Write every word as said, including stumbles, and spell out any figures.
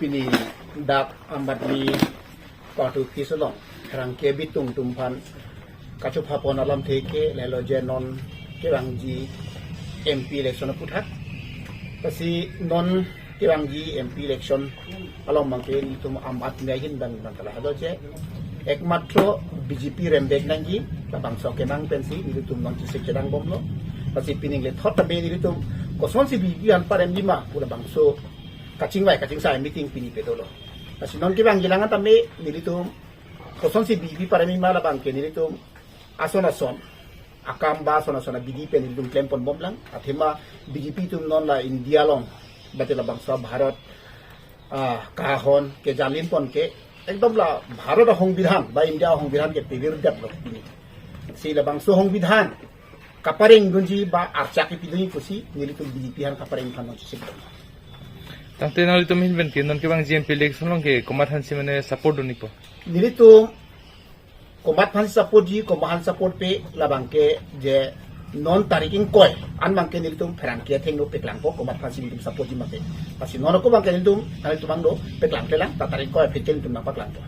Pini dak Aam Aadmi Party office along pherangke bitung atum aphan kachupha pon alamthe ke lahelo je non kevangji M P election aphuthak. Lasi non kevangji M P election along abangke nelitum Aam Aadmi ahin abang abang ta lahelo je ekmatro B J P rembek nangji, labangso akenang pensi nelitum non chesik chedang bomlo. Lasi pining le thot tame nelitum kosonsi B J P aphan paremji ma pu labangso kachingvai kachingsai meeting pini pe dolo. Lasi non kevangji lang an tame nelitum kosonsi B J P paremji ma labangke nelitum ason ason akam ba ason ason abidi pen nelitum klem pon bomlang. Athema B J P atum non la India along, bate labangso Bharat, ah, kahon kejalin pon ke ekdom la Bharat a-songbidhan ba India a-songbidhan ke pavirdetlo pini. Si labangso songbidhan kapareng dunji ba archak kepidunji pusi nelitum B J P aphan kapareng aphan non chesik dun. Tangte nanglitum ahin pen ke non kevangji M P election along ke komat aphansi mane support dun-ikpo? Nelitum komat aphan support ji, komat aphan support pe, labangke je non tarik ingkoi an abangke nelitum pherangke athengno paklangpo, komat aphansi nelitum support ji ma pu. Lasi non ako abangke nelitum, nanglitum angno paklangklelang, ta tarik ingkoi aphi ke nelitum nangpaklangpo.